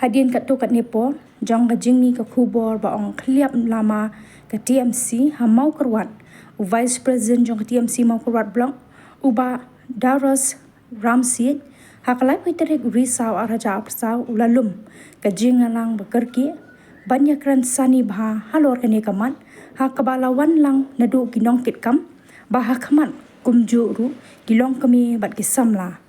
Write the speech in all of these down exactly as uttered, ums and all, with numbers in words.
Hadien katto katne por jong ka jingmih ka khubor ba ong khliap lama ka T M C ha Mawkyrwat, u Vice President jong ka T M C Mawkyrwat Block, u Bah Daros Ramsiej, ha ka laiphew tarik u Risaw arhajar arphew saw u la lum ka jingïalang ba kyrkieh ban ïakren sani bha halor kane ka mat ha kaba la wan lang naduh ki nongkitkam ba ha khmat, kumjuh ruh ki longkmie bad ki samla.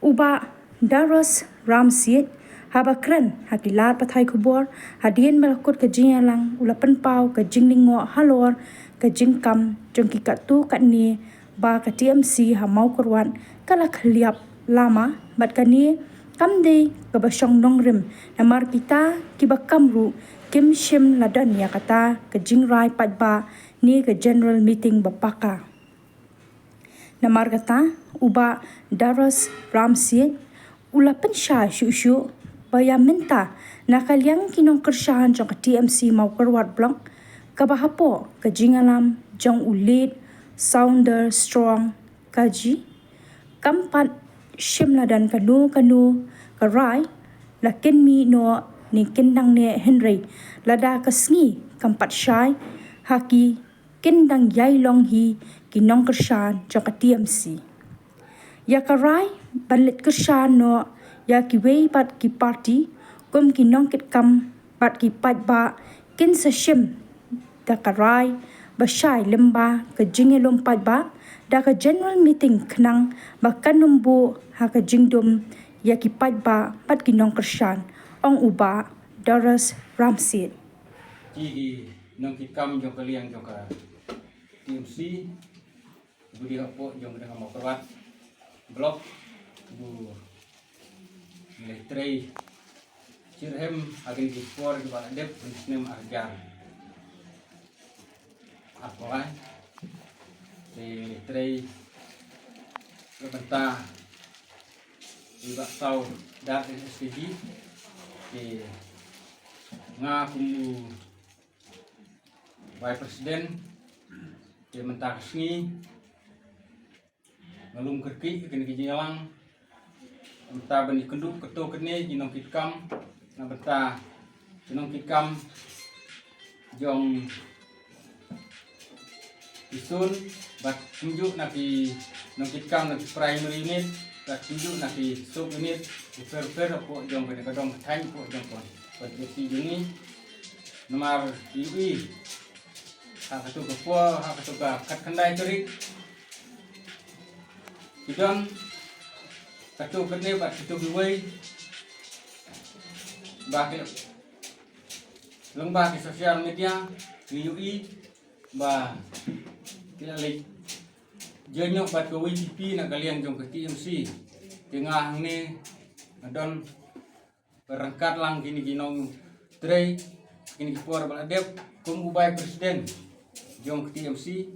U Bah Daros Ramsiej, haba kren ha ki lad pathai khubor hadien ba la kut ka jingïalang, u la pynpaw ka jinglyngngoh halor ka jingkam jong ki katto katne ba ka T M C ha Mawkyrwat ka la khliap lama, bad kane kam dei kaba shong nongrim, namar kita kiba kam ruh kim shym la don ïa kata ka jingrai paidbah ne ka general meeting ba paka. Namar kata, u Bah Daros Ramsiej u la pynshai shuh shuh ba ïa mynta, na ka liang ki nongkyrshan jong ka T M C Mawkyrwat Block, kaba hapoh ka jingïalam jong u Late Sounder Strong Kaji, kam pat shym la don kano kano ka rai, la kin mih noh ne kin dang neh, hynrei lada ka sngi kam pat shai ha ki, kin dang ïai long hi ki nongkyrshan jong ka T M C. Ïa ka rai ban leit kyrshan noh ïa kiwei pat ki party kum ki nongkitkam bad ki paidbah kin sa shim da ka rai ba shai lyngba ka jingïalum paidbah da ka general meeting, khnang ba kan ym buh ha ka jingdum ïa ki paidbah bad ki nongkyrshan, ong u Bah Daros Ramsiej. Ki, ki nongkitkam jong ka liang jong ka T M C, u dei hapoh jong ka Mawkyrwat Block, u ngi la trei shitrhem ha kine ki por kiba la dep, ha u snem arhajar arphew lai. Te ngi la trei na ka bynta u Bah Saw Dar S K G. Te nga kum u Vice President, te mynta ka sngi nga lum kyrkieh kane ka jingïalang, mynta ban ïakynduh katto katne ki nongkitkam, na bynta ki nongkitkam jong ki Sun, bad kumjuh na ki nongkitkam na ki primary unit, bad kumjuh na ki sub unit, u pher u pher hapoh jong kane ka dong ka thaiñ, hapoh jong ka konstituensi jong ngi. Namar ïohi ha kato ka por, ha kato ka khatkhyndai tarik, ki don katto katne bad katto kiwei ba ki, lyngba ki social media, ngi ïohi ba ki la leit join noh bad ka Y P P na ka liang jong ka T M C. Te nga hangne nga don ba ryngkat lang kine ki nongtrei, kine ki por ba la dep, kum u Vice President jong ka T M C.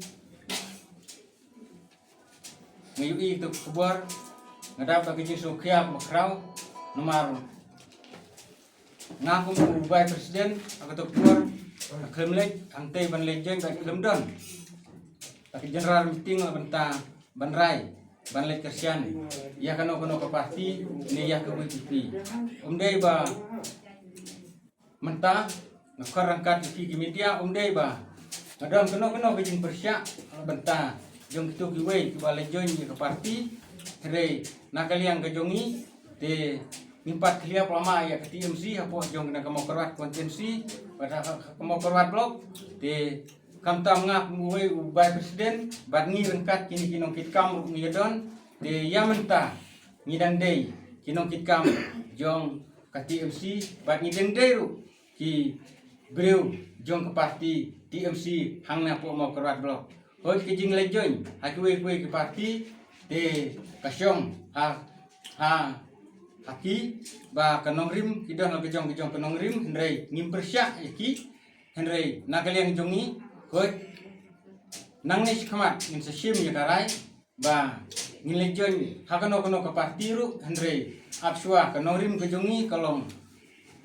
Nga ïohi ïa kato ka khubor, nga dap da ka jingsngewkhia kaba khraw, namar nga kum u Vice President ha kato ka por, nga khlem leit hangtei ban leit join, nga khlem don ha ka general meeting na ka bynta ban rai ban leit kyrshan ïa kano kano ka party ne ïa ka Y P P. Ym dei ba mynta nga khot ryngkat ïa ki, ki media, ym dei ba nga don kano kano ka jingpyrshah na ka bynta jong kito kiwei kiba la join ïa ka party. Hynrei na ka liang ka jong ngi te ngim pat khlieh lama ïa ka T M C hapoh jong kane ka Mawkyrwat constituency, bad ha ka Mawkyrwat block. Te khamtam nga kum uwei u Vice President bad ngi ryngkat kine ki nongkitkam ruh ngi ïa don. Te ïa mynta ngi dang dei ki nongkitkam jong ka T M C bad ngi dang dei ruh ki briew jong ka party T M C hangne hapoh Mawkyrwat block. Hooid, ka jingleit join ha kiwei kiwei ki party te ka shong ha, ha, ha ki, ba ka nongrim, ki don ha ka jong ka jong ka nongrim, hynrei ngim pyrshah ïa ki. Hynrei na ka liang jong ngi, hooid, nangne shakhmat ngin sa shim ïa ka rai ba ngin leit join ha kano kano ka party ruh, hynrei ap shuwa ka nongrim ka jong ngi ka long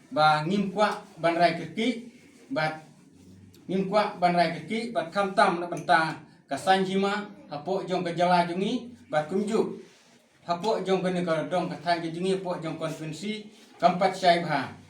ba ngim kwah ban rai kyrkieh, bad ngim kwah ban rai kyrkieh bad khamtam na ka bynta ka saiñ hima hapoh jong ka jylla jong ngi, bad kumjuh Hapoh jong kane ka dong ka thaiñ ka jong ngi, hapoh jong constituency, kam pat shai bha.